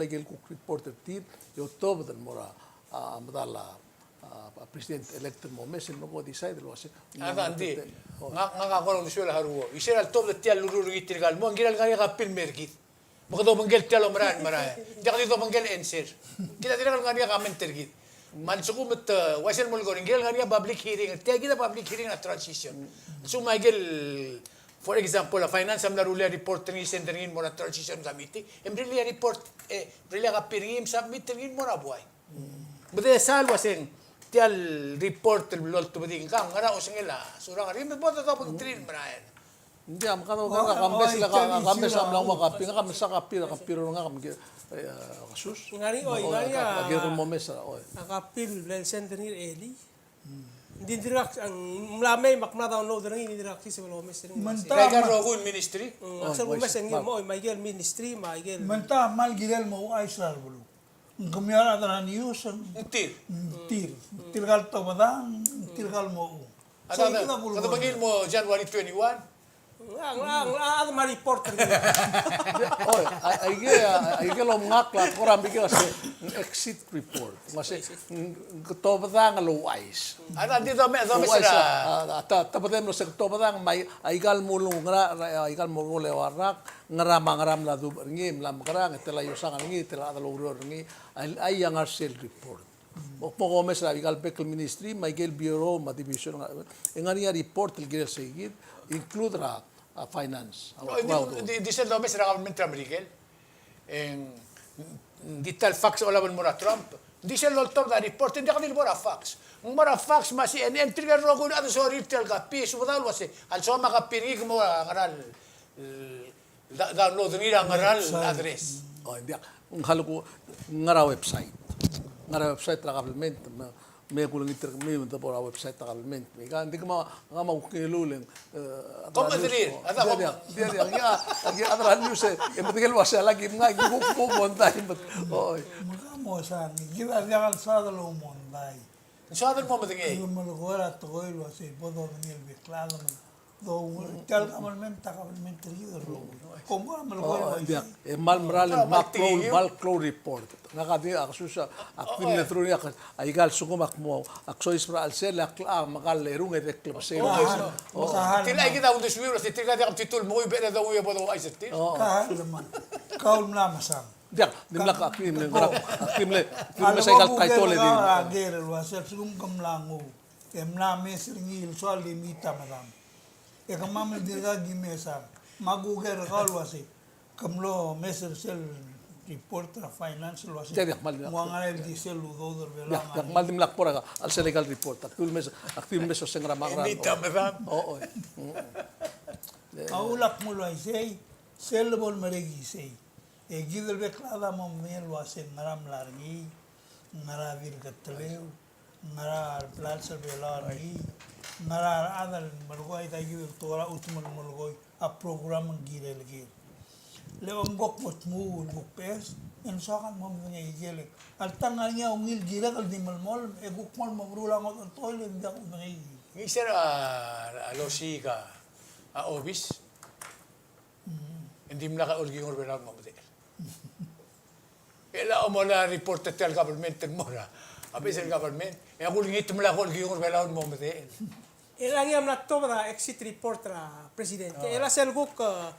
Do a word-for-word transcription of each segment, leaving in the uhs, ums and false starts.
ikel kuk report er tir, e otobed el mo er a, a, medal a, a, a president elect el mo omes, el mo ko decide el uase. A, ng di. Ngak, ngak a kora uldesuel a Haruo. Isei er a letobed er tia el ureor er kid tirka el mo, ng kirel ngar er ngii a kapil el mer kid. Me kede obengkel tia el omerael el merael. Diak di dobengkel el answer. Kid a dirrek el ngar er ngii a comment er kid. Me a lsekum e te, uaisei el mo lekong, ng kirel ngar er ngii a public hearing. Tia kid a public hearing er a transition. Lsekum a ikel, for example, a finance a mla rullii a report er ngii, send er ngii el mo er a transition committee. E mrullii a report, e mrullii a copy er ngii, me submit er ngii el mo er a buai. Me de sal uaseng, tia el report el loltobedii ngkang, ngera osengel a Surangel er ngii, me bo dodobengterir el merael. Ng di a mekad a, o, kambes, o, le ka, oi, kambes a mla mo copy, ngak a mesa copy, copy er ngak a mekid, e, kasus. Ngar er ngii, oi, o, ngar er ngii a, a kirel mo mesa, oi. A copy el send er ngii er a Eli. Ng di dirkak, ng mla mei me ak mla download er ngii, ng di dirkak accessible el omes er ngii. Me ng ta, aika el rokui el ministry. Mm, accessible el omes er ngii, mo, oi, me aike el ministry, me aike el. Me ng ta kmal kirel mo ouchais er a beluu. Ng kemiu a rechad er a news, ng tir. Ng tir. Tirka el tobedang, tirka el mo. So, kede, kede mo January twenty-one. Ng, ng, ng, a, me a report er ngii. Oi, a, aike, a, aike el omengakl a kora mle ikel uase exit report. Ng uase, ng, ng tobedang el ouchais. A, ng di domes, domes er a. Ouchais a, a, a, ta, tobedem el uase tobedang me a, aika el mo ngera, a, aika el mo ngera el eua el rak, ngera me a ngera mla dubech er ngii, mla mekerang, e tela iosang er ngii, tela chad el oureor er ngii, a, a, a ngar er sel report. Mo, mo omes er a ikal bek el ministry, me a ikel bureau, me a division, e ngar er ngii a report el kirel sei kid, include er a, a finance. A, no, ng di, ng di sel domes er a government er a Merikel. E ng di ta el fax a olab el mo er a Trump. Ng di sel loltobed a report, e ng diak di lebo er a fax. Ng mo er a fax me a C N N, tirke el rokui el chad a sorir tia el copy, subedau el uase, a lsoam a copy er ngii, ke mo er a ngera el, el, Da-, download er ngii er a ngera el address. O, ng diak. Ng kmal kuk ngar er a website. Ngar er a website er a government, me, me kulengit er kemiu me debo er a website er a government. Me aika, ng di kemam, kemam a kuk ngiluu el, e, kom medengei, a da kom. Diak, diak, diak, a, a, a, a, a, news e, e medengei el uase a lak ki mngai, ki kuk mo mondai, me, oi. Me ka mo sang, kid a diak el soad el oumondai. Soad el mo medengei. Kede melekoi er a tekoi el uase, bo dodengei el bek el chad me Though, tia el government, a government er kid el rokui. Kom kora melekoi el uaisei. E kmal mera el kmal klou, kmal klou el report. Ngak a di, a kesus a, ak di mle through, ak, aika el sekum ak mo, ak soiseb er a chelsel, ak, a, me kmal erung e de klebesei. Tirka kid a uldesuir el uase tirka diak mtitul menguiu, e bo douiu e bo douchais er tir. Ka, lemang. Kau el mla mesang. Diak, dimlak, ak di mle, ak di mle, ak di mle mesa aika el title e di. A ker el uase a lsekum ke mla nguu e mla mes er ngii el soal di mei a medam. E kemam el dirkak ki mesang. Me a kuker er kau el uase ke mlo mes er sel report er a finance el uase ng ua ngera el di sel udoud er Belau. Diak, diak, kmal dimlak bo er a chelsel aika el report. Ak di mle mes, ak di mle mes er se ngera me a ngera. Mei a medam. O, o. A ulak mo el uaisei, sel bo lemerek isei. E kid el bek el chad a mo medengei el uase ngera mla er ngii, ngera dirk teleu, ngera el blals er Belau er ngii, ngera el chad el melekoi, aika kid el tekoi er a chutem el melekoi a program ng kirel ker. Le ng kuk mo tmuu el kuk beches, e ng soak el mo medengei ikel. Alta ng ngar er ngii a ungil kirek el di melemolem, e kuk kmal mo meruul a ngodech el tekoi el diak kudengei. Ngii sel a, a losiik a obis. Ng dimlak a olekingor er Belau el mo medechel. E le a omola report er tia el government el mo er a, a beches el government. E a kulengit me a olekingor er Belau el mo medechel. E le ngii a mla tobed a exit report er a president. E le sel kuk, e,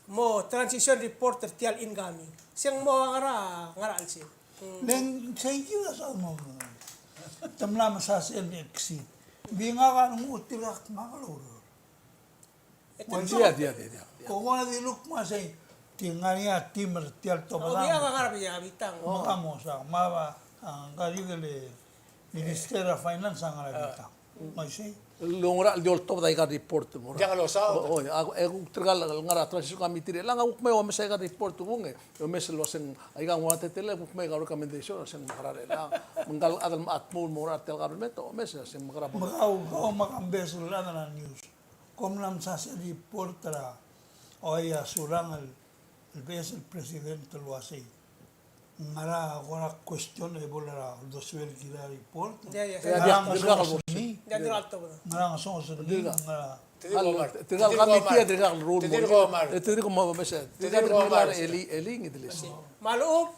mo transition report er tia el incoming. Se ng mo ngera, ngera chelsel. Le ng sei kid a soak el mo. Te mla mesa sel exit. Ng di ngak a renguk tirkak me a keleur. Diak, diak, diak, diak. Ko ua di luk me sei, te ngar er ngii a team er tia el tobedang. Me ka mo sa, me a, a, ngar er ngii el Minister er a Finance a ngar er a bitang. Me sei. Lungera el di oltobed aika el report mo er a. Diak losaod. O, o, a, e kuk tirka el ngar er a transition committee er chelechang a kuk mei omes aika el report kung e. Omes el uaseng aika ng ua teletelel e kuk mei aika el recommendation el uaseng mekerang er chelechang. Me ngka el chad el mla tmuu el mo er a tia el government, omes el uaseng mekerang. Me kau, kau me a kambes el chad er a news. Kom mla mesa sel report er a, oi, a Surangel el, el beches el president el uasei. Ngera kora questionable er a uldesuel kirel a report. Ia, ia. Ia, dirkak el rule. Ia, dirkak el rule. Ngera ngesonges er ngii, ngera. Te dirk omar. Te dirk omar. Te dirk omar. Te dirk omar. Te dirk omar. Te dirk omar. Te dirk omar. Te dirk omar. Te dirk omar. Te dirk omar. Me a lechub,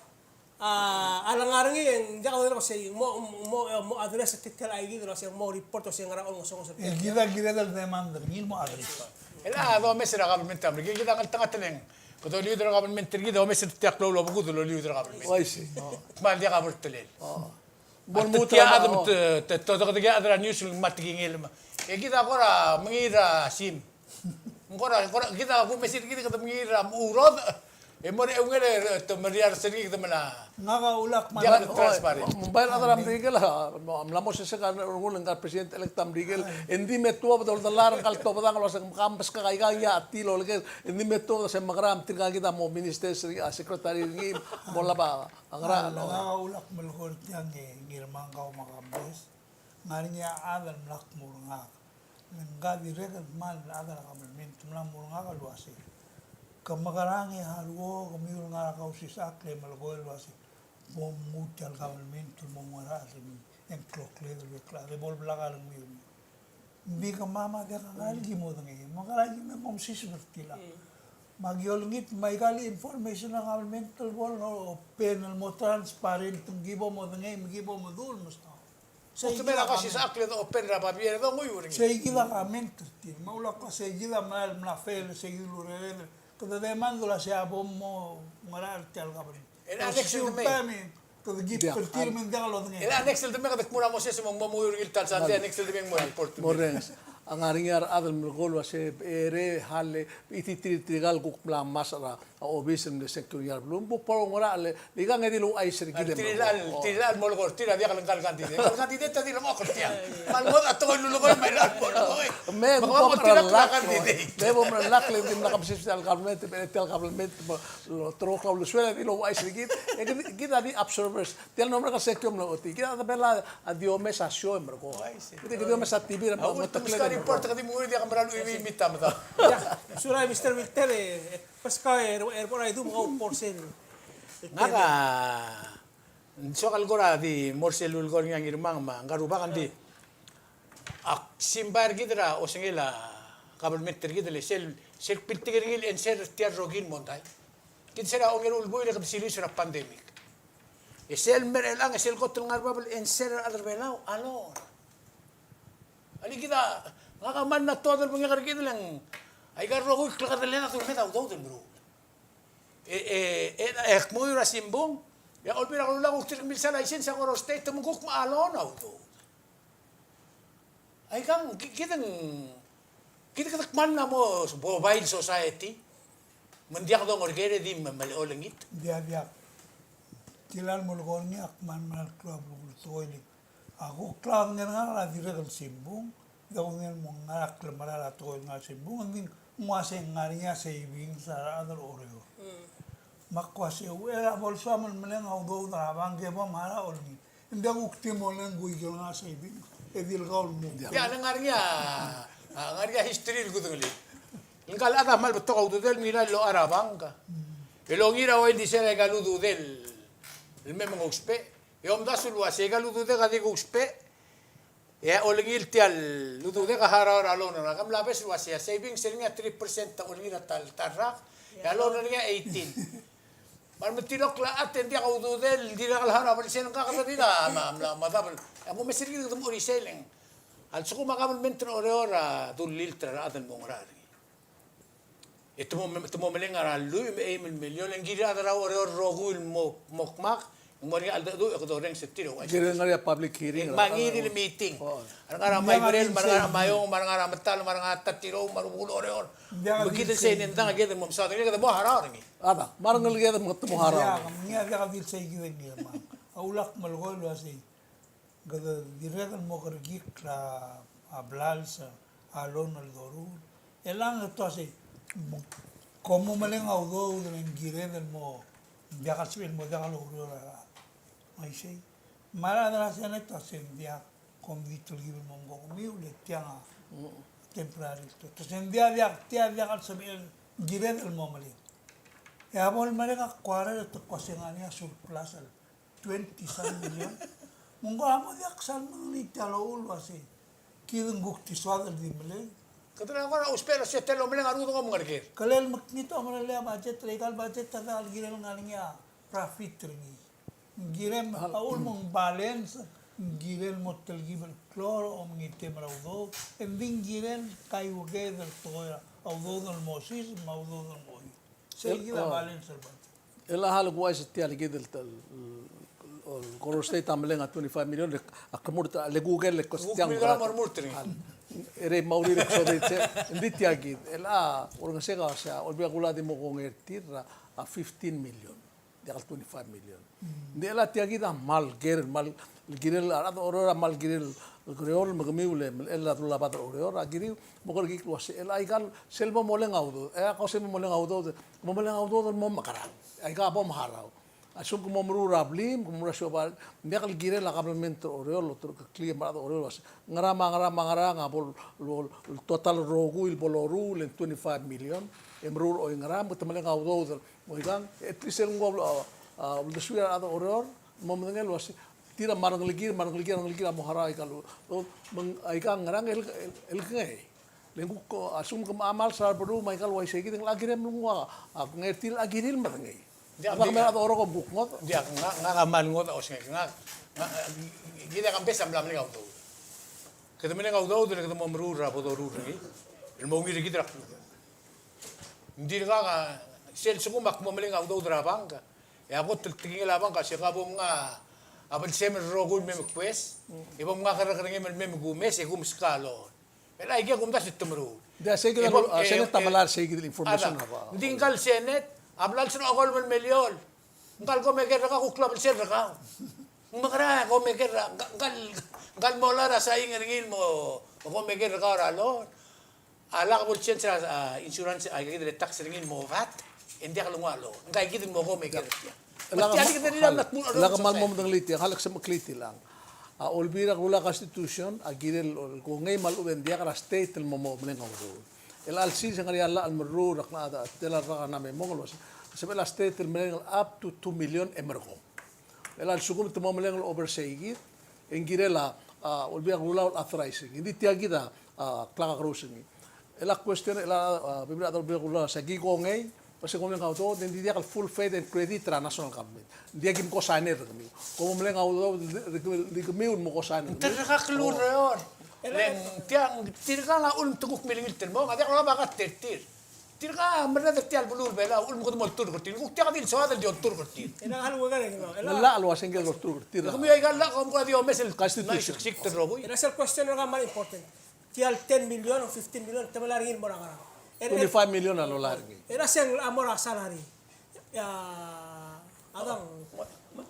A, a lengar er ngii e ng diak el uase ng mo, mo, mo address er tia el aike el uase ng mo report el uase ng ngera a ngesonges er tia. E kid a kired el demand er ngii el mo address. E le a domes er a government er a Merikel, kid a ngeltengat el ng kede oliud er a government er kid, domes er tia el klou el obekul el oliud er a government. Oh, I see. Oh. Me ng diak a bertelel. Oh. Bo lmuut er a chad me te, te, te, te, te, a news el me te kingel me. E kid a kora mengiil er a sim. Ng kora, ng kora, kid a kumes er kid kede mengiil er a mechurod. E mo er a eungel e te meriar er ngii kede mla. Ngak a ulak me a transparent. Bai el chad er a Merikel a mla mo sesek a rengul ngka el president elect er a Merikel. E ng di me tuobed el dollar ngka el tobedang el uase ng mekambeskak aika a tir el oleked. E ng di me tuobed el uase ng mekerang tirka kid a mo minister, secretary er ngii, mo lab a A ngera a locha. A ulak melekoi er tiang e Ngirmang, kau me a Kambes. Ngar er ngii a chad el mla kmo er ngak, le ngka dirrek el kmal chad er a kabelment, mla kmo er ngak el uase, ke mekerang e a ruo kemiu el ngar er a Kausisechakl e melekoi el uase bo mnguu tia el kabelment el mo ngar er ngii, e ng kloklled el bek el chad e bo leblak a rengmiu. Ng di kemam a diak a ngalek el ki modengei. Me ngera a ki me kom siseb er tir. Mm. Me a ki olengit me aika el information er a government el bo lopen el mo transparent, ng ki bo modengei me ki bo meduch el mesterir. Sei kid a kausisechakl el open er a babier e donguiu er ngii. Sei kid a comment er tir. Me a ulak sei kid a mla, mla fail, sei kid el urered. Kede demand el uase a bo mo ngar er tia el government. E le a next el deme. Kede keep er tir me ng diak lodengei. E le a next el deme kede kmo er a Moses me ng mo menguiu er ngii el ta el sandei, a next el deme ng mo report. Morrenges. A ngar er ngii a rechad el melekoi el uase, e, er a hall, e tirke el kuk mla ngmasech er a obis el mle sengkio er ngii a beluu, bo lorrenges el, le ikang e di louchais er kid. Tirke el, tirke el melekoi er tir a diak el ngka el candidate. Ngka el candidate a di lengchokl er tiang. Me a lengmot a tekoi el lulekoi me a lengmot el lulekoi. Me bo mrellakl, me bo mrellakl, e dimlak a msiseb tia el government, tia el government, me Lo, terok a uldesuel a di louchais er kid, e kid, kid a di observers. Tia el mlo merek a sengkio el mlo ochotii, kid a debel a di omes a show e merekong. Kid a di omes a T V er a mo, mo teklel e merekong. Ia, surai Mister Wilter, e, e, pas kau e, e, er a idum kau por sel. Ngak a, ng soak el kora di mo er sel lulekoi er ngii a Ngirmang me a Ngarubak, ng di ak simbai er kid er a osengel a kabelment er kid el sel, sel piltik er ngii el answer er tia el rokui el mondai. Kid se er a ongeru el buil e kede silius er a pandemic. E sel mei er chelechang e sel kot el ngar er bab el answer er a rechad er Belau a loan. Alii, kid a, ngak a mle tuobed el bengek er kid el ng, aika el rokui el klekedellel a dulmed a udoud el meruul. E, e, e, e kmo er a simbung, e a Olbiil er a Kelulau a kuk dirk milsa license a kora state me ng kuk mla loan a udoud. Aikang, ki-, kid ng, kid, kid kmal mla mo mobile society. Me ng diak dongerker e di me, me olengit. Diak, diak. Tia el mo lekoi er ngii a kmal, kmal klou a belkul tekoi el. A kuk klou a ngar er ngii a dirrek el simbung. Diak kungil mo ngar er a klemera er a tekoi el ngar er a simbung. Ng di ng uase ng ngar er ngii a savings er a rechad er Oreor. Mm. Me ak uase uchei er a bo lsoam el meleng a udoud er a bank e bo mla er a olengit. Ng diak kuk di mo leng kuk ikel ngar er a savings, e di le kau el mo. Diak, le ngar er ngii a, a, ngar er ngii a history el kudengelii. Ngka el chad a kmal betok a ududel el ngilai el locha er a bank. E longir a ua el di se er aika el ududel el me mengousbech. E omdasu el uase aika el ududek a di kousbech. E a olengil tia el ududek a harau er a loan er ngak. Ke mla obes el uase a savings er ngii a three percent a olengil a ta el, ta el rak. E a loan er ngii a eighteen. Me a remetilokl a chad e ng diak a ududel, dirrek el harau a belsel, ngak a kede di a, mla, mla, mla double. Ak omes er kid e kede mo er isei el ng. A lsekum a kabelment er Oreor a dullilt er a rechad el mo ngar er ngii, e te mo, te mo meleng a lluich me a eim el miliol, e ng kirir a rechad er a Oreor el rokui el mo, mo kmak, ng mo er ngii a cheldecheduch e kede orrenges er tir e ouchais. Ng kirir ngar er ngii a public hearing. Me a ngii di el meeting. A re ngar er a Maiberel, me a re ngar er a Maiong, me a re ngar er a Metal, me a re ngar er a Tatirou, me a re Bukul Oreor. Me kid el sei e ng dang, kid el mo mesaod er ngii, kede mo harau er ngii. A da, me a rengeleked me te mo harau. Ng diak, ng diak di el sei kid el ngii, me a ulak melekoi el uasei, kede dirrek el mo kerekikl a, a blals, a loan el doruul. E le ng te uasei, kom mo meleng a udoud e ng kired el mo diak el sebechel el mo diak loureor a rechad. Me isei. Me a rechad er a Senate a uasei ng diak, kom di telkib el mo mengkokomiu, le tiang a temporary. Te uasei ng diak, diak, tia diak el sebechel, kired el mo meleng. E a bo lemerek a quarter e te ko uasei ng ngar er ngii a surplus el twenty some million. Me ng ko a mo diak sal mengelii tia el uchul el uasei, kid ng kuk di soad el di meleng. Kede ko er a ousbech el uasei te lomeleng a rudengom ngerker. Kele mekngit a omerellel a budget, le aika el budget a diak el kirel ngar er ngii a profit er ngii. Ng kirem a ulekum ng balance, ng kirel mo telkib el klou el omengitem er a udoud, e ng di ng kirel kaiuekeed el tekoi er a udoud el mo sils me a udoud el mo oit. Sei kid a balance er a budget. El a hal kuuchais er tia el kid el, el, el Koror State a meleng a twenty-five million, le, a kemurt a, le kuk el, le kuk tiang mil gram er murt er ngii. Hal. Ere maurir el ksobei se, ng di tia kid. El a, orrenges e ka, se a, Olbiil er a Kelulau a di mo kongei er tir a, a fifteen million. Diak el twenty-five million. Ng di el a tia kid a kmal ker, kmal kirel, a rechad er a Oreor a kmal kirel, el kereor, me kemiu le, el a dula bad er a Oreor, a kiriu, mo kerekikl el uase, el a ikal, sel bo moleng a udoud, e a kau sel bo moleng a udoud, bo moleng a udoud el mo mekerang. Aika bo meharau. A lsekum ke mo meruul er a blim, ke mo meruul er a siobai, ng diak el kirel a kabelment er a Oreor, el oterekeklii me a rechad er a Oreor el uase, ngera me a ngera me a ngera a bo, bo, total el rokui el bo loruul el twenty-five million, e meruul er oingerang, me te meleng a udoud, Moikang, at least el nguu a, a, uldesuir a rechad er a Oreor, mo medengei el uase, tir a me a rengelekir, me a rengelekir, a rengelekir a mo harau aika el, o, me ng, aika ngerang el, el, el kengei. Le ng kuk, a lsekum ke mla mals er a beluu, me aika el uaisei kid, ng locha kirem el nguu a, a, kengei er tir el locha kirir el medengei. Diak, diak. Ng kuk ngodech. Diak, ngak, ngak a kmal ngodech a osengek, ngak, ngak, kid a kambes a mla meleng a udoud. Kede meleng a udoud, le kede mo meruul er a bo doruul er ngii, el mo ungil er kid er a klukuk. Ng dirkak a, sel lsekum ak mo meleng a udoud er a bank, e a kot el tekingel a bank a se ka bo mnga a belsem el rokui el mei me kues, e bo mnga kerrekerengem el mei me kumes, e kumes ka loan. El aikei a kumdasu e te meruul. Di a sei kid a, e bo, a, e, Senate a, e, melai er sei kid el information a ba. Ng di ngka el Senate a bla lsebechek a okolem el miliol. Ngka el komeker er kau, kuk klou a belsel er kau. Ng mekerang e komeker er a, ngka, ngka el, ngka el mo lak er a saing er ngii el mo, mo komeker er kau er a loan. A lak bo el change er a, a, insurance, a, kid el tax er ngii el mo VAT, e ng diak lenguu a loan. Ngka kid el mo komeker er tiang. Lak a, lak a kmal mo medengelii tiang, a lak semeklii tiang. A Olbiil er a Kelulau, Constitution a kirel el kongei me a lechub e ng diak er a state el mo, mo meleng a udoud. El chelsel se ng ngar er ngii a llach el meruul er a klengar a, tela el rak a mla me mong el uase, sebechel a state el meleng el up to two million e merekong. El a lsekum te mo meleng el over sei kid, e ng kirel a, a, Olbiil er a Kelulau el authorize er ngii. Ng di tia kid a, a, klekakerous er ngii. El a question, el a, a, bebil er a Olbiil er a Kelulau, se ki kongei, me se kom meleng a udoud, e ng di diak el full faith and credit er a national government. Ng diak kim co-signer er kemiu. Kom meleng a udoud, di, di, di kemiu el mo co-sign er kemiu. Ng terrekakl el ureor. Le ng tiang, tirkang a ulemtekuk milengilt el mong, a diak lolab a kat er tir. Tirka a merreder er tia el beluu er a Belau, ulekum kede mo olturk er tir. Kuk tia kid el soad el di olturk er tir. Ng llach el uase ng kirel olturk er tir. Kemiu aika el llach kom kora di omes el Constitution. Siksik el rokui. E a sel question er kau a kmal important. Tia el ten million or fifteen million, te melai er ngii el mo er a ngerang? Twenty-five million a lolai er ngii. E a sel a mo er a salary. A dang.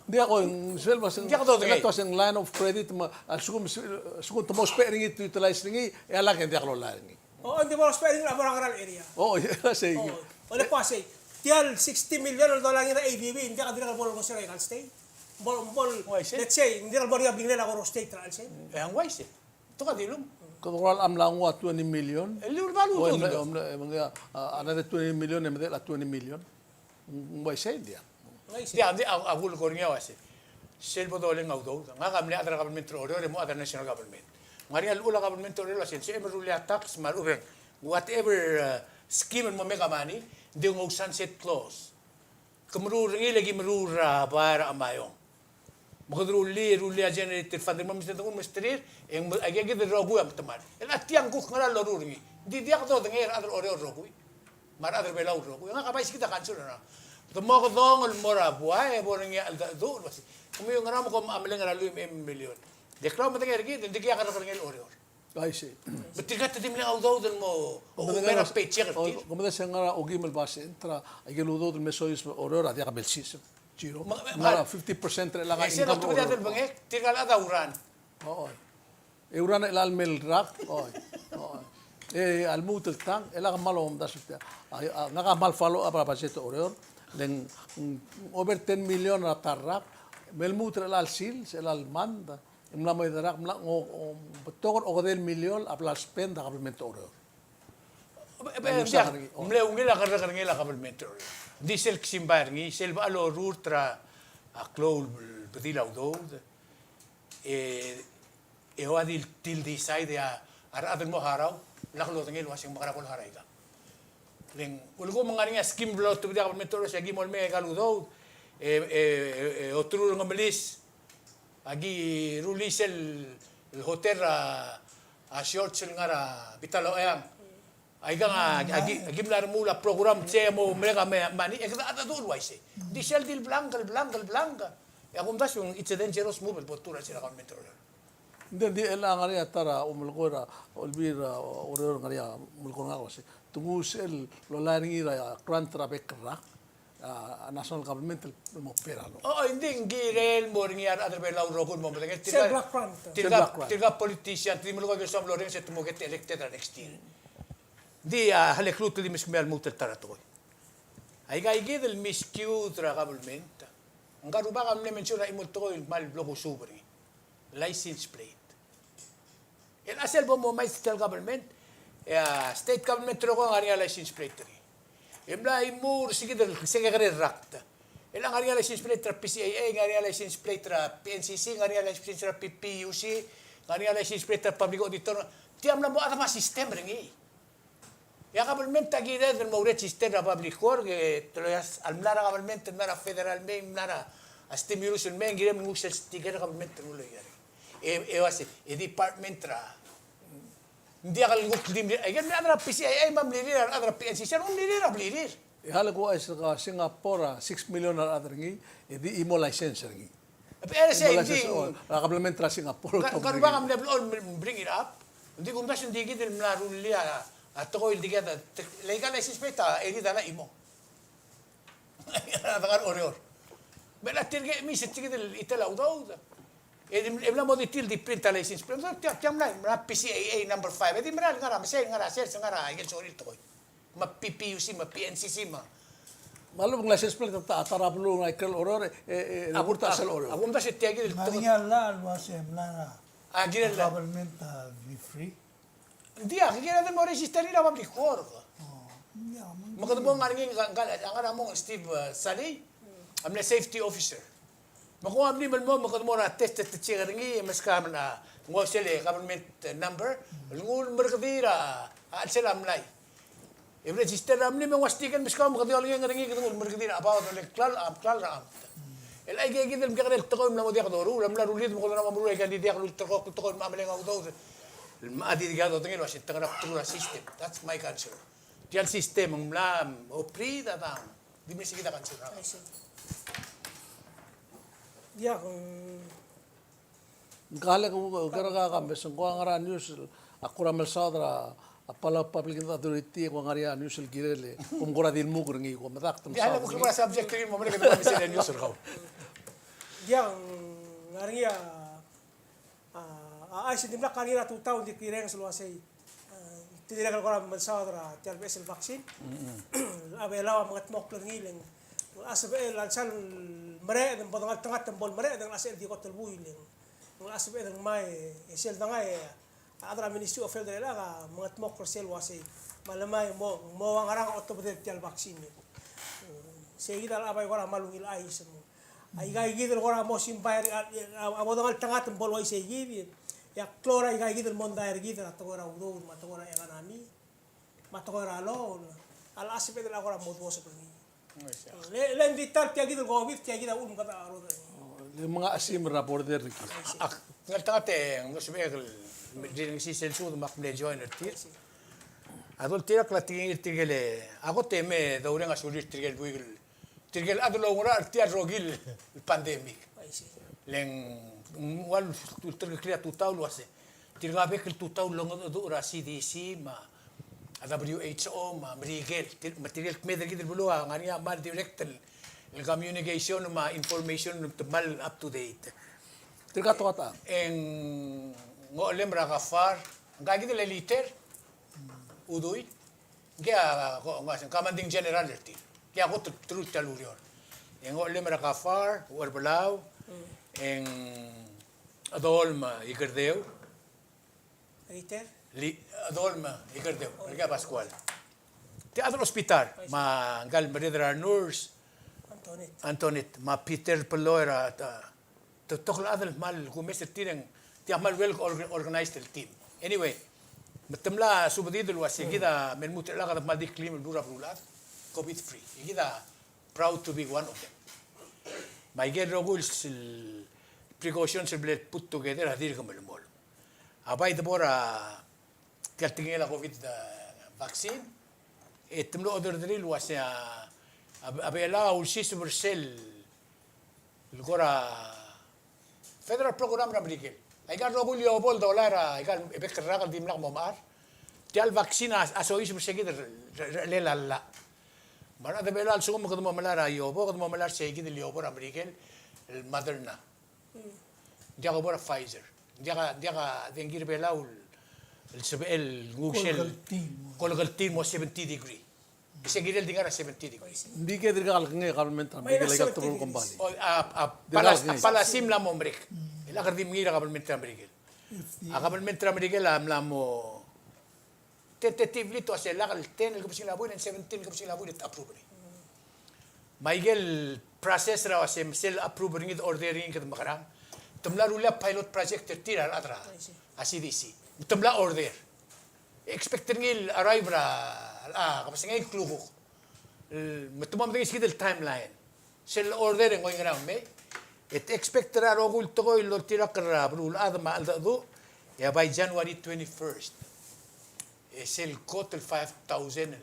Diak, o, ng sel ba se ng, diak dodengei. Ng line of credit me a lsekum, lsekum te mo ousbech er ngii, te utilize er ngii, e a lak e ng diak lolai er ngii. O, ng di mo ousbech er ngii el mo er a ngerang el area. O, e sei. O, le kuk uaisei. Tia el sixty million el dollar er ngii er a A D B, ng diak a dirrek el bo el consider er a ikal state. Bo, bo, let's say, ng dirrek el bo er ngii a blingelel a Koror State er a chelsel. E ng uaisei. Te kuk a dilung. Kede kora mla nguu a twenty million. E liu el balu. O, e mle, e mle, e mle, a, another twenty million, e medechel a twenty million. Ng uaisei, ng diak. Ng uaisei. Ng diak, ng diak, a, a kulekoi er ngii a uase, sel bo doleng a udoud. Ngak a mle chad er a government er a Oreor, e mo chad er a national government. Ng ngar er ngii a llechul a government er a Oreor el uase, se el meruul a tax me a lechub e ng whatever, uh, scheme el mo make a money, ng di nguu a sunset clause. Ke meruul er ngii le ki meruul er a bai er a Chemaiong. Me kede rullii, rullii a generated fund, me mesterir, e ng, aikakid el rokui a metemall. El a tiang kuk ngera el loruul er ngii. Ng di diak dodengei er a rechad er a Oreor el rokui. Me a rechad er a Belau el rokui. Ngak a bai sekid a council er a. Te mo kedong el mo er a buai, e bo er ngii a cheldecheduch el uase, kemiu ngera me kom meleng er a lluich me a eim el million? Di klou a medengei er kid, ng di kid a kerrekerengel Oreor. I see. Me tirka te di meleng a udoud el mo, o, medengei er a paycheck er tir. Kom medengei se ngar er a okeim el basent er a, aike el udoud el me soiseb er a Oreor a diak a belsiseb. Zero. Me, me, ngar er a fifty percent er a, e, sel income er a Oreor. Tirka el chad a uran. O, o. E uran er a chelecha el mei el rak. O, o. E a lmuut el tang, e lak kmal omdasu er tia. A, a, ngak a kmal follow up er a budget er a Oreor. Le ng, mm, over ten million er a ta el rak. Me lmuut er a chelecha el sils, chelecha el month. Ng mla mo er a rak, mla, ng, ng, betok er a okedei el million a bla lspend a government er a Oreor. Be, be, ng diak, mle ungil a kerrekerengel a government er a Oreor. Ng di sel ksimbai er ngii, sel bo loruul er a, a klou el bedil a udoud. E, e ua di, di decide a, a rechad el mo harau, lak lodengei el uase ng mekera bo el harau aika. Le ng, ulekum ng ngar er ngii a scheme el lotebedii a government er a Oreor, se aki mo lemei aika el udoud. E, e, e, e, oterul er a Ngemelis, aki rullii sel, el hotel er a, a Shorts el ngar er a bita el Ocheang. Aikang a, aki, aki mla remuul a program se mo merek a me, mani, e kede a, a, a, uaisei. Di sel di el blank, el blank, el blank. E a kumdasu ng it's a dangerous move el bo ltuu er a sel government er a Oreor. Ng di, di el ngar er ngii a ta er a omelekoi er a, Olbiil er a Oreor, ngar er ngii a omelekoi er ngak el uasei, te nguu sel lolai er ngii er a grant er a bek el rak, a, a national government el mo pay er a loan. O, o, ng di ng kirel el mo er ngii a rechad er a Belau el rokui el mo medengei. Sel block grant. Tirka, sel block grant. Tirka politician, te di melekoi el soam el orrenges e te mo get elected er a next year. Ng di a, helekluut el di meskemiu a lmuut el ta er a tekoi. Aika kid el miskiud er a government. Ngka el rubak a mle mention er a chimo el tekoi el kmal blo kusuub er ngii. License plate. El a sel bo mo mei sel government, e a state government el rokui a ngar er ngii a license plate er ngii. E mla imuul er se kid el sekekerei el rakt. El a ngar er ngii a license plate er a PCAA, ngar er ngii a license plate er a PNCC, ngar er ngii a license plate er a PPUC, ngar er ngii a license plate er a public auditor. Tia mla mo chad me a system er ngii. E a government a kired el mo register er a public work, e te loia a mla er a government, mla er a federal el mei, mla er a stimulus el mei, ng kirem el nguu sel sticker er a government el nguu el oia. E, e uase, e department er a. Ng diak el nguk el di mlirir, aike el mle chad er a PCAA me a mlirir, a rechad er a PNCC a mlirir, a mlirir. E a le kuk uaisei er a Singapore a six million a rechad er ngii, e di chimo license er ngii. Chimo license, o, a kabelment er a Singapore. Ngka el rubak a mle blechoel el bring it up. Ng di kumdasu ng di kid el mla rullii a, a tekoi el di kid a, te, le aika el license plate a, e di a chimo. A dengar er a Oreor. Me a tirke el mei se tia kid el chitel a udoud. E di, e mla mo di tir el di print a license plate. Tia, tia mla, mla PCAA number five. E di mera el ngar er a mesei, ngar er a sers, ngar er a ikel sorir el tekoi. Me a PPUC, me a PNCC, me a. Me a lebo ng license plate a ta, ta er a beluu er a ikrel Oreor, e, e, e, a kumdasu e tia kid el tekoi. Ngar er ngii a llach el uase mla er a, a kirel a government a di free. Ng diak, kired el mo register er ngii er a public work. O, ng diak, me kede mo ngar er ngii, ngar er a mo Steve, e, Salii, a mle safety officer. Me kuk a mlim el mo, me kede mo er a test e te check er ngii, e meskau a mla, ng ua sel government number, el nguu el merekedii er a, a chelsel a mlai. E register er a mlim e ng ua sticker, meskau me kede olengeng er ngii, kede nguu el merekedii er a, about, e le klalo, a klalo er a amt. El aike kid el mekekerei el tekoi el mla mo diak doruul, el mla rullid me kede mla mo meruul aika el di diak el ulterekokl el tekoi el mla meleng a udoud. El mla di diak dodengei el uase te ngar er a bdelul a system. That's my concern. Tia el system ng mla operate a dang. Di mle sei kid a concern er ngak. I see. Diak, mm. Ng kale ke, ke, ke, ke, ke, me se ng kora ngar er a news, a kora melsaod er a, a Palau Public Authority, kora ngar er ngii a news el kirel, e, kom kora di lmuk er ngii, kom medakt el melsaod er ngii. Diak, kuk kora subject er ngii, mo merek e kede mo mesa el news er kau. Diak, ng ngar er ngii a, a, a, a, se dimlak ngar er ngii er a tutau, ng di kireng sel uasei, e, te dirrek el kora melsaod er a tia el beches el vaccine. Mm-mm. A Belau a mengetmokl er ngii le ng locha sebechel a lsal mereched, me bo dengeltengat me bo lemereched, e ng locha sebechel di kot el buil e ng locha sebeched el ngmai, e sel dengai, e a chad er a Ministry of Health er chelechang a mengetmokl er sel uasei me a lemei e mo, mo ua ngerang a otobedel tia el vaccine. Mm, sei kid a locha bai kora kmal ungil chais me Aika kid el kora mo simbai er a, a, a bo dengeltengat me bo el uaisei kid, e a klou er aika kid el mondai er kid er a tekoi er a udoud, me a tekoi er a economy, me a tekoi er a loan, a locha sebeched el kora mo duoseb er ngii. Le, le ng di ta el tia kid el COVID, tia kid a uchul me kede a rodech. Le menga a sim er a border er kid. Ak ngeltengat e ng sebechek el rirengesii sel sud me ak mle join er tir. A doltirakl a tekingir tirke el, a kot e me doureng a sulir tirke el buik el tirke el chad el oungerachel er tia el rokir el pandemic. Le ng ua ulterekokl er a tutau el uase tirka bek el tutau el longedecheduch er a C D C me a W H O me a Merikel, tir-, me tirke el kmeed er kid el beluu a ngar er ngii a kmal direct el, el communication me a information te kmal up to date. Tirka toka ta. E ng ochelem er a Kafar, ngka kid el eliter, Udui, ngke a, ko, ng uase ng commanding general er tir. Ngke a kot el bdelul tia el ureor. E ng ochelem er a Kafar, Ucherbelau, e ng Adolm Ikerdeu. Riter? Li-, Adolm Ikerdeu, er ngke a Pascual. Tia chad er a hospital, me ngka el mereched er a nurse, Antoinette. Antoinette, me a Peter Pello er a, ta, Te betok el chad el kmal kumes er tir e ng tia kmal well org-, organized el team. Anyway, me te mla subedid el uase kid a me lmuut er chelechang e kede kmal di klim el beluu er a beluulechad, COVID free. E kid a proud to be one of them. Me aike el rokui el precautions el bla le put together a dirk melemolem. A bai de bo er a tia el tekingel a COVID, uh, vaccine, e te mlo order er ngii el uasei a, a, a Belau a ulsiseb er sel el kora federal program er a Merikel. Aika el rokui el iobo el dolai er a, aika el bek el rak el dimlak mo mechar. Tia el vaccine a, a soiseb er se kid el re-, re-, re-, llach. Me a rechad er a Belau a lsekum kede mo melai er a iobo, kede mo melai er se kid el iobo er a Merikel, el Moderna. Ng diak bo er a Pfizer. Ng diak, ng diak a dengki er a Belau el sebechel el nguu sel kolkeltii mo, kolkeltii mo seventy degree. Ke se kirel di ngar er a seventy degree. Ng di ke dirkak lekengei a kabelment er a Merikel aika el teblo el kombalii. O, a, a, palas-, a policy a mla mo merek. El ak di mengiil er a kabelment er a Merikel. A kabelment er a Merikel a mla mo tentatively te uasei lak el ten el kebesengil a buil, e ng seventeen el kebesengil a buil e te approve er ngii. Me aike el process er a uasei me sel approve er ngii, order er ngii, kede mekerang. Te mla rullii a pilot project er tir a rechad er a, a C D C. Me te mla order. Expect er ngii el arrive er a, a, kebesengei el klukuk. Me te mo medengei se kid el timeline. Sel order e ng oingerang el mei. E te expect er a rokui el tekoi el oltirakl er a beluulechad me a cheldecheduch, e a by January twenty-first, e sel kot el five thousand el,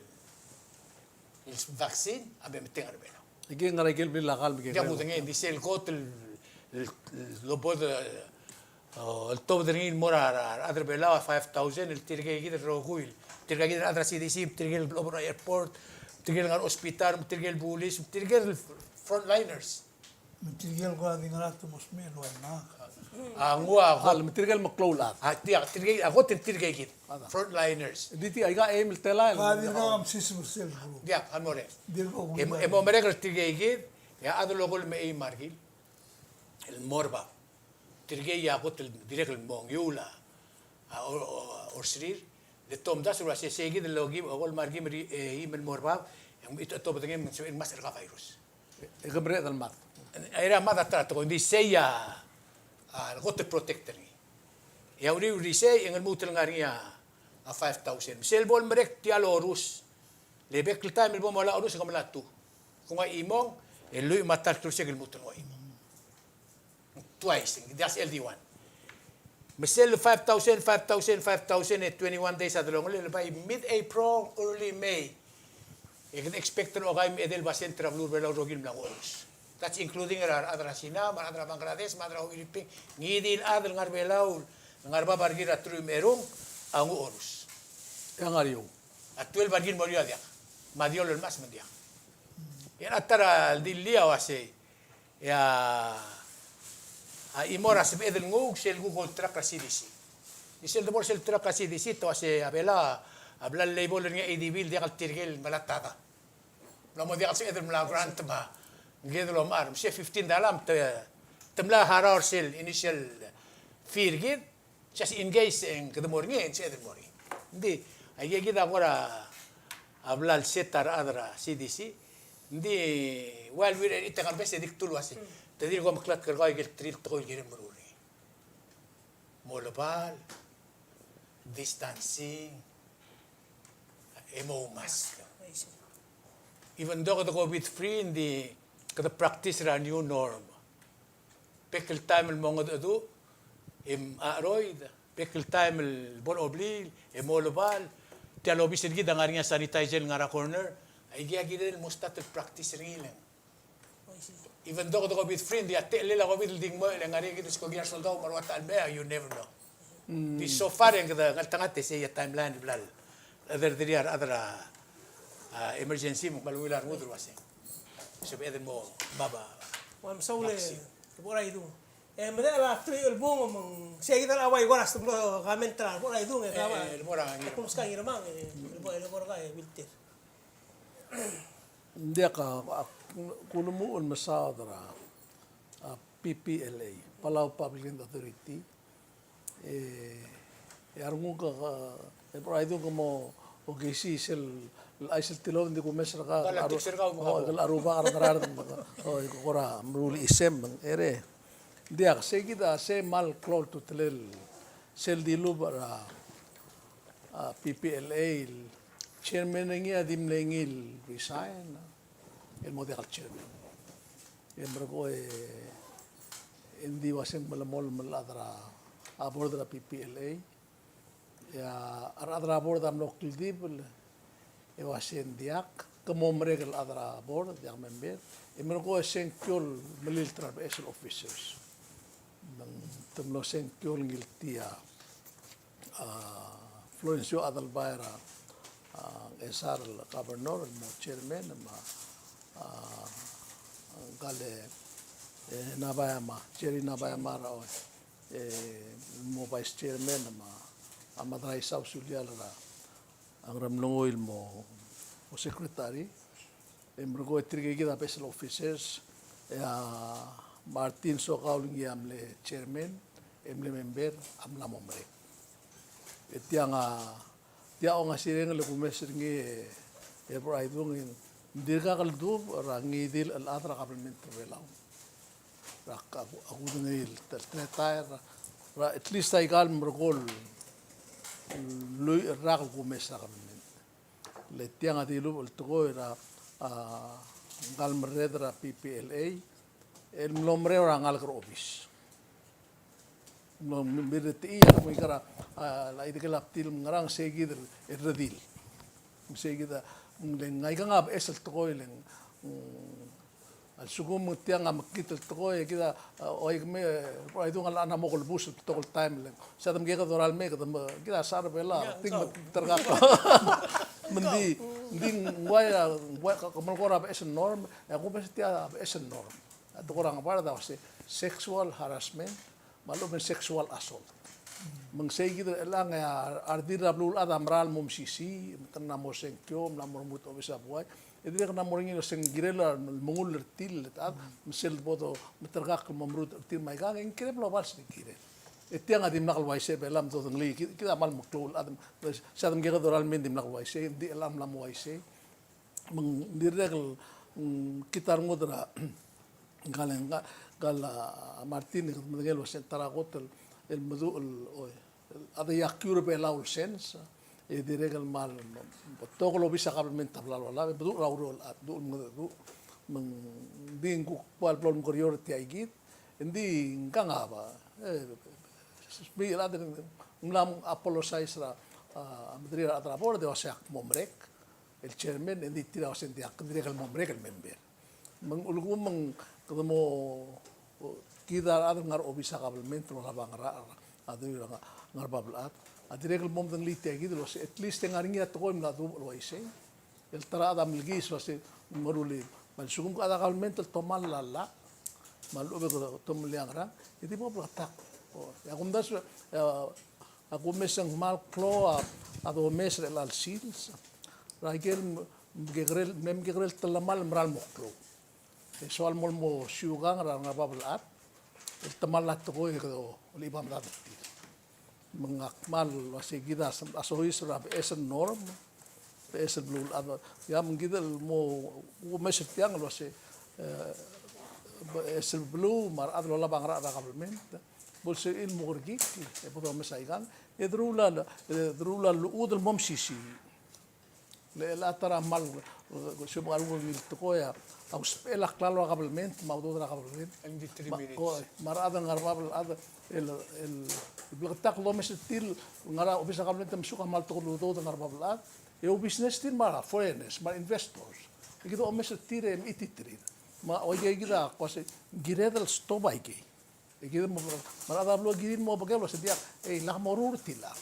el vaccine a me metengel er a Belau. Aike el ngar er a ikel blil a kall me ke. Diak kudengei, ng di sel kot el, el, el lobodel, o, el tobed er ngii el mo er a, er a, er a rechad er a Belau a five thousand, el tirke kid el rokui, tirke kid el chad er a C D C, tirke el lobodel er a airport, tirke el ngar er a hospital, tirke el bulis, tirke el frontliners. Me tirke el kora di ngar er a te mo smecher el ua ngak. A nguu a kot. Me tirke el meklou el chad. A, diak, tirke, a kot e ng tirke kid. Frontliners. Di tia, aika aim el telael. Ka di ngar er a msiseb er sel group. Diak, a mo merek. Di ko. E mo, e mo merek er tirke kid, e a chad el okol me eim a rekil el mo er bab. Tirke a kot el dirrek el mo ngiul a, a, o, o, orsrir. Le te omdasu el uasei se kid el okim, okol me a rekim er, e, eim el mo er bab, e ng, e te, tobedengem, ng sebechem el ngmasech er a virus. E ke mereched el mad. Era mad a ta er a tekoi, ng di sei a, a, kot el protect er ngii. E a uriul er isei, e ng lmuut el ngar er ngii a, a five thousand. Me sel bo lemerek tia el orus, le bek el taem el bo molai a orus e ke melai a two. Ke nguu a chimong, e lluich me a ta el klebesek el lmuut el nguu a chimong. Twice, ng di a sel di one. Me sel five thousand, five thousand, five thousand, e twenty-one days a delongelel, by mid-April, early May, e kede expect el okai me a edei el basent er a beluu er a Belau el rokir el mla nguu a orus. That's including er a rechad er a Sina, me a rechad er a Bangladesh, me a rechad er a Philippines. Ngii di el chad el ngar er a Belau, el ngar er a bab a rekil er a teruich me a erung, a nguu a orus. E a ngar er eou? A twelve a rekil el mo er eou a diak. Me a diolu el mechas me ng diak. E a ta er a di el lia uasei, e a, a chimo er a sebeched el nguu, sel kuk oltirakl er a C D C. Di sel debo er sel oltirakl er a C D C, te uasei a Belau a bla le label er ngii a A D V el diak el tirke el mla tada. Mla mo diak el sebeched el mla grant me a ngii el omechar. Me se fifteen dollar me te, te mla harau er sel initial fee er kid. Just in case e ng kede mo er ngii, e ng sebeched el mo er ngii. Ng di, aike kid a kora bla el set a rechad er a C D C. Ng di, while we're at it, e te ngar er a bes e di kdu el uasei, te dirk omeklatk er kau aike el three el tekoi el kirem el meruul er ngii. Mo olebal, distancing, e mo mask. Even though kede COVID free, ng di kede practice er a new norm. Bek el taem el mongedecheduch, e mcheroid. Bek el taem el bo loblil, e mo olebal. Tia el obis er kid a ngar er ngii a sanitizer el ngar er a corner. Aike a kired el mo start el practice er ngii el Even though kede COVID free, ng di a techellel a COVID el di ng mo, e le ngar er ngii kid el skoki er a resoldau me a rua ta el mei, you never know. Di so far e ng kede ngeltengat e sei a timeline el bla el chederderii a rechad er a, a, emergency me ng kmal ungil a rengud el uasei. Sebeched el mo bab a. Ua mesaul e, vaccine. Bo er a idung. E medechel a teruich el bung me ng sei kid el ua ikor a stemlo comment er a bo er a idung e, e, kaba, e, le bo er a ngii. Kuk meskau a Ngirmang e, le bo, le bo er a e Wilter. Ng diak a, a, kulemuchel el mesaod er a, a, P P L A, Palau Public Land Authority. E, e a renguk a, e, e bo er a idung ke mo, okisii sel, chais el tilobed, ng di kumes er kau, a, o, a rubak er a Ngaraard, o, e kora meruul a chisem, e ng, ere. Ng diak, sei kid a sei kmal klou a ultutelel sel dilubech er a, a, P P L A el chairman er ngii a di mle ngii el resign, el mo diak el chairman. E merekong e, e ng di ua se ng melemolem el chad er a board er a P P L A. E a rechad er a board a mlo kldibel e ua se ng diak, ke mo merek el chad er a board, diak member. E merekong e sengkio el melilt er a beches el officers. Me te mlo sengkio el ngiltii a a, Florencio Adelbai er a, a, Ngchesar el governor el mo chairman, me a, a, ngkal e, e, Nabayama, Jerry Nabayama er a, e, mo vice chairman, me a, a Madraisau Sulial er a, a Ngeremlengui el mo, mo secretary. E merekong e tirke kid a beches el officers, e a Martin Sokaul ngii a mle chairman, e mle member a mla mo merek. E tiang a, tia ongasireng el kumes er ngii e, e Bro Aidung, e ng dirkak el duubech er a ngii di el chad er a kabelment er a Belau. Er a, a, a kudengei el te-, teletael er a, er a, at least aika el merekong el lluich el rak el kumes er a kabelment. Le tiang a dilubech el tekoi er a, a, ngkal merreder er a P P L A, el mlo merreder er a ngalek er a obis. Mlo mirretechii a, mo ika er a, a, la idikel a btil me ngerang, sei kid el redil. Sei kid a, le ng aikang a beches el tekoi le ng, mm, a lsekum tiang a mekngit el tekoi, e kid a, a, oi kemiu, e, Bro Aidung, a locha mo kelebus el betok el taem le ng. Sei a de mekeked el dorael mei, kede me, kid a sechar er a Belau, a, ting me terkak. Me ng di, ng di ng uai a, ng uai, ke melekoi er a beches el norm, e a kumes tia a beches el norm. A tekoi er a ngebard a se sexual harassment, me a lechub e ng sexual assault. Me ng sei kid er chelechang e a redil er a beluulechad a mera el mo mesisiich, me te mla mo sengkio, mla mo remurt a obis a buai. E dirrek el mla mo er ngii el se ng kirel a mengull er tir el chad, me sel bo dometerkak el mo merutech er tir me aikang, e ng kirel el obals el kirel. E tiang a dimlak el uaisei er a Belau, me dodengelii, kid, kid a kmal meklou el chad, sei a de mekeked el dorael mei, ng dimlak el uaisei, ng di chelechang mla mo uaisei. Me ng dirrek el, mm, kid a rengud er a, ngkal, ngkal a Martin e kede medengei el uase ng ta er a kot el, el meduch el, oi, el chad a iakiu er a Belau el sens, e dirrek el kmal betok el obis a kabelment a bla lolab, e meduch er a ureor el chad, meduch el mengedecheduch. Me ng di ng kuk ua el blo el mekerior er tia kid, e ng di ngkang a ba, e, smiich el chad, ng mla apologize er a, a, mederir a rechad er a board, e uase ak mo merek el chairman, e ng di tir a uase ng diak, ke dirrek el mo merek el member. Me ng ulekum me ng kede mo, kid a rechad el ngar er a obis a kabelment el olab a ngerachel, a dui er a ngar er a bab el chad, a dirrek el mo medengelii tia kid el uase at least e ng ngar er ngii a tekoi el mla duubech el uaisei. El ta er a chad a mlekiis el uase ng meruul. Me a lsekum ke chad er a kabelment el tomall a llach, me a lechub e ke tomellii a ngerang, e di bo bleketakl. O, e a kumdasu, e a A kumes e ng kmal klou a, a domes er chelecha el sils er a ikel mekekerei, me mekekerei el telemall el mera el mo klou. E soal mo, mo siukang er a ngar er a bab el chad el temall a tekoi e kede olechib a medad er tir. Me ngak a kmal uase kid a soiseb er a beches el norm, beches el beluulechad. Ia me ng kid el mo kumes er tiang el uase, e, beches el beluu me a rechad el olab a ngerachel er a kabelment bo lsebechir el mo kerekikl, e bo domes aikang, e deruul a, e deruul a llechud el mo mesisiich. Le chelecha ta er a kmal, e, sium a ngar er ngii el tekoi a, a usbechel a klalo er a kabelment me a udoud er a kabelment. Three minutes. Me a rechad el ngar er a bab el chad el, el bleketakl el omes er tir el ngar er a obis er a kabelment e mesuk a kmal tekoi el udoud el ngar er a bab el chad. E oubusiness tir me a foreigners, me a investors. E kid a omes er tir e mechititerir. Me a uaikei kid a ko uase ng kired el stop aikei. E kid mo, me a rechad er a beluu a kirir el mo obekel el uase diak, e lak moruul er tilecha.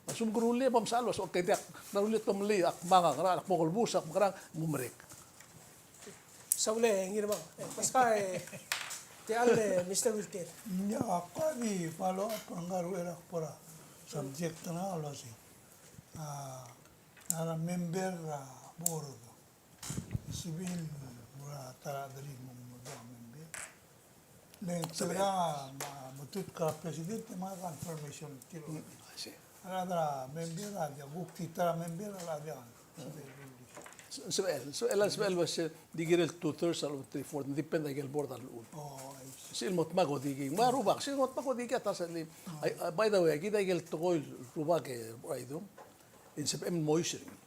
Me a lsekum ke rullii e bo msal el uase, okay, diak, ng rullii e tomellii, ak manga, ngera, ak mo kelebus, ak mekerang, mo merek. Saul e Ngirmang, e, Pascal, e, tia el, e, Mister Wilter. Ia, ak di follow up er ngka el uchei er a kbo er a subject er ngak el uase, a, a member er a board. Sebechir el mo er a ta er a chederir el mo, mo er a member. Le ng telkang a, me a, me tutk er a president e menga confirmation er tir. Mm, I see. A rechad er a member a diak, kuk di ta er a member a diak. Sebechel, sebechel, sebechel, sebechel, di kirel two thirds a lechub e three fourths, depend a ikel board a lechub. Oh, I see. Sel mo dmak a dikea. Me a rubak, sel mo dmak a dikea a ta er sel. Ai, ai, by the way, kid a ikel tekoi el rubak e, Bro Aidung, e ng sebechem el mo ois er ngii.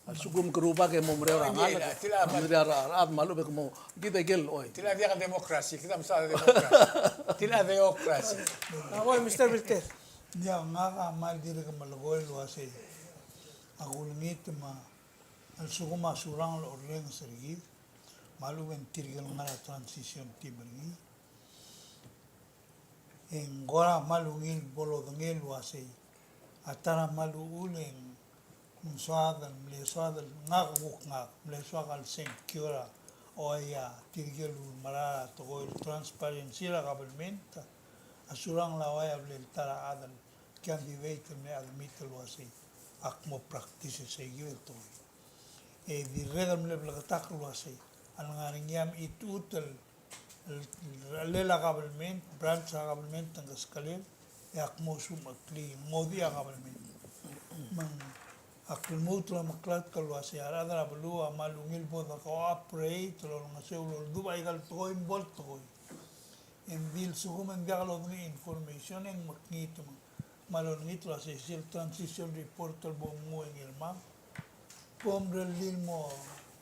A lsekum ke rubak e mo merek er a ngalek, a, tila, tila, a, me a rechad me a lechub e ke mo, kid a ikel, oi. Tila diak a democracy, kid a mesa a democracy. Tila a theocracy. A, oi, Mister Wilter. Ia, ngak a kmal dirk melekoi el uasei, a kulengit me a lsekum a Surangel a orrenges er kid, me a lechub e ng tirke el ngar er a transition team er ngii. E ng kora kmal ungil bo lodengei el uasei a ta er a kmal uchul e ng soad el mle soad el ngak, kuk ngak mle soak el sengkio er a, oi, a tirke el mera el tekoi el transparency er a kabelment. A Surangel a ua a blal ta er a chad el candidate el mle admit el uasei ak mo practice sei kid el tekoi. E dirrek el mle bleketakl el uasei a lengar er ngii a mechitechut el, el, el, a kabelment, branch er a kabelment a ngkeskelel, e ak mo sumecheklii el ngodech a kabelment. Me ng ak lmuut el omeklatk el uasei a rechad er a beluu a kmal ungil bo de cooperate el olengeseu el oldubech aika el tekoi me bo el tekoi. E ng di a lsekum e ng diak lodengei a information e ng mekngit me ng kmal olengit el uasei sel transition report el bo mnguu e ngii el mong, bo mrellii el mo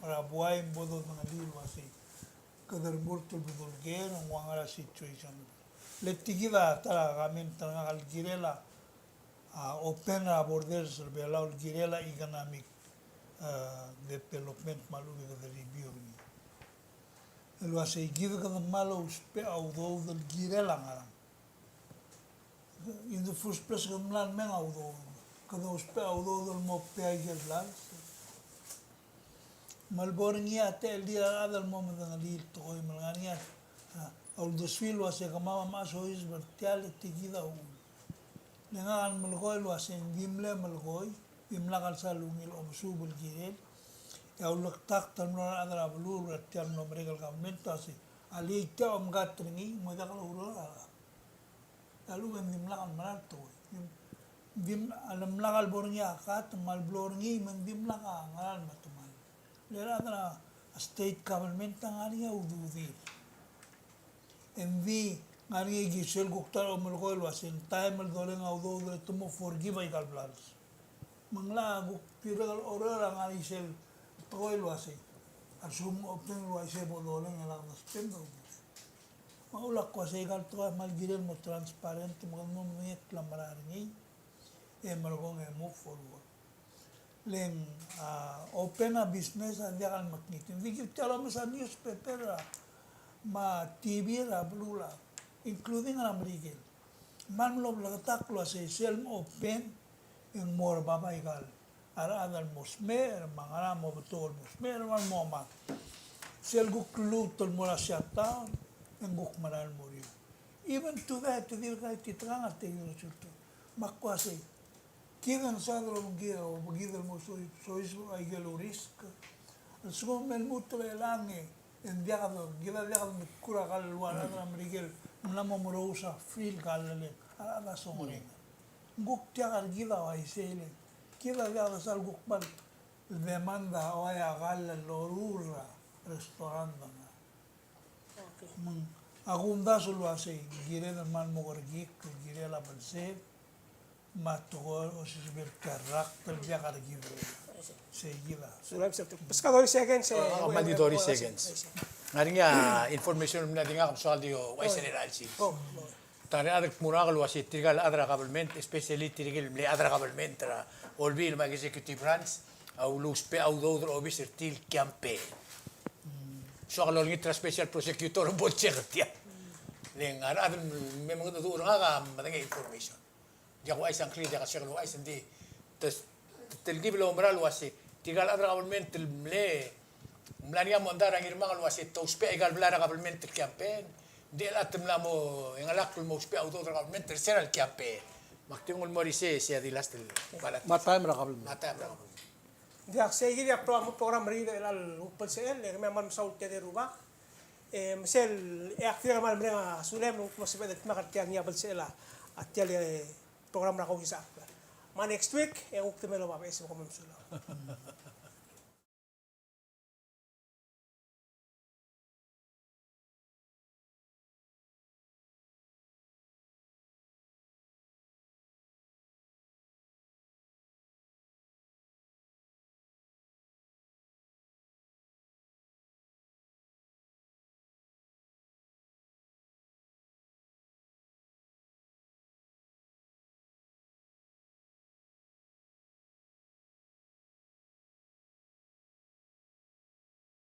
er a buai me bo dodengelii el uasei kede remurt el bedul ker e ng ua ngera a situation. Le tia kid a ta er a comment er ngak el kirel a, a, open er a borders er a Belau el kirel a economic, a, development me a lechub e kede review er ngii. El uasei kid kede kmal ousbech a udoud el kirel a ngerang. In the first place, kede mla el mei a udoud. Kede ousbech a udoud el mo pay a ikel blals. Me a lebo er ngii a techellir a rechad el mo medengelii el tekoi me le ngar er ngii a, a uldesuir el uasei kemam a mla soiseb er tia el tia kid a uchul. Le ngak a melekoi el uasei ng di mle melekoi, dimlak el sal ungil omesuub el kirel. E a ulekdakt el mlo er a rechad er a beluu er tia el mlo merek el government a uasei a lei tia a omkat er ngii, mo diak loureor a rechad. A lechub e ng dimlak el mera el tekoi. Dim, dim, a lemlak el bo er ngii a cut, me a leblo er ngii me ng dimlak a ngera el metemall. Le a rechad er a state government a ngar er ngii a ududir. Engdi ngar er ngii a ikisel kuk ta er a omelekoi el uasei ng taem el doleng a udoud e te mo forgive aika el blals. Me ng locha kuk dirrek el oureor a ngar er sel tekoi el uasei a lsekum ng open el uaisei bo doleng e lak de spend a udoud. Me a ulak uasei aika el tekoi a kmal kirel mo transparent me kede mo medengei el mera er ngii e merekong e move forward. Le ng, a, open a business a diak el mekngit. Ng di kid tia el omes a newspaper, a, me a T V er a beluulechad, including er a Merikel, me ng mlo bleketakl el uasei sel mo open e ng mo er bab aika el, a rechad el mo smecher, me a ngera mo betok el mo smecher, me a mo mak. Sel kuk lluut el mo er a shutdown e ng kuk mera el mo er eou. Even today, te dirk aititekangel, te dirk el sulto. Me ak uasei, kid a ng soad el obengkid, obengkid el mo soi, soiseb aike el risk. A lsekum me lmuut el chelechang e ng diak de, kid a diak de mekur a kall el ua rechad er a Merikel, ng mla mo merous a free el kall el, a rechad a songerenger. Ng kuk diak er kid a uaisei le, kid a diak de sal kuk kmal demand a ua ia kall el loruul er a restaurant me a Okay. Me ng, a kumdasu el uasei, kired el kmal mo kerekikl, kirel a belsed, me a tekoi el osiseb el tia el rakt el diak a rekid. Sei kid a. Sulang sel tuk. Beskau a thirty seconds, e. Oh, kmal di thirty seconds. Ngar er ngii a information el mla di ngak me soak el di ouchais er a chelsel. Oh, oh. Tang, a rechad el kmo er ngak el uasei tirka el chad er a government, especially tirke el mle chad er a government er a olbiil me a executive branch, a ulousbech a udoud er a obis er tir el campaign. Soak el olengit er a special prosecutor el bo el check er tia. Le ng a rechad el me mengedecheduch er ngak a medengei a information. Diak ouchais a ngklir, diak a sel ouchais, ng di te, te, telkib el oumera el uasei tirka el chad er a government el mle, mla er ngii a mondai er a Ngirmang el uasei te ousbech aika el blai er a government el campaign. Ng di chelecha te mla mo chengelakl el mo ousbech a udoud er a government er sel campaign. Me ak di nguu el mo er isei, sei a di last el balat. Me a taem er a government. Me a taem er a government. Ng diak, sei kid a program, program er kid er chelecha el kuk belsechel, e kemiu a kmal mesaul tia el rubak. E me sel, e ak dirrek el kmal mereng a sulem el kuk mo sebeched el dmak er tia el ngii a belsechel a tia el, e, program er a Kaukisekakl. Me a next week, e kuk di mei el oba beches, me kom mesulang.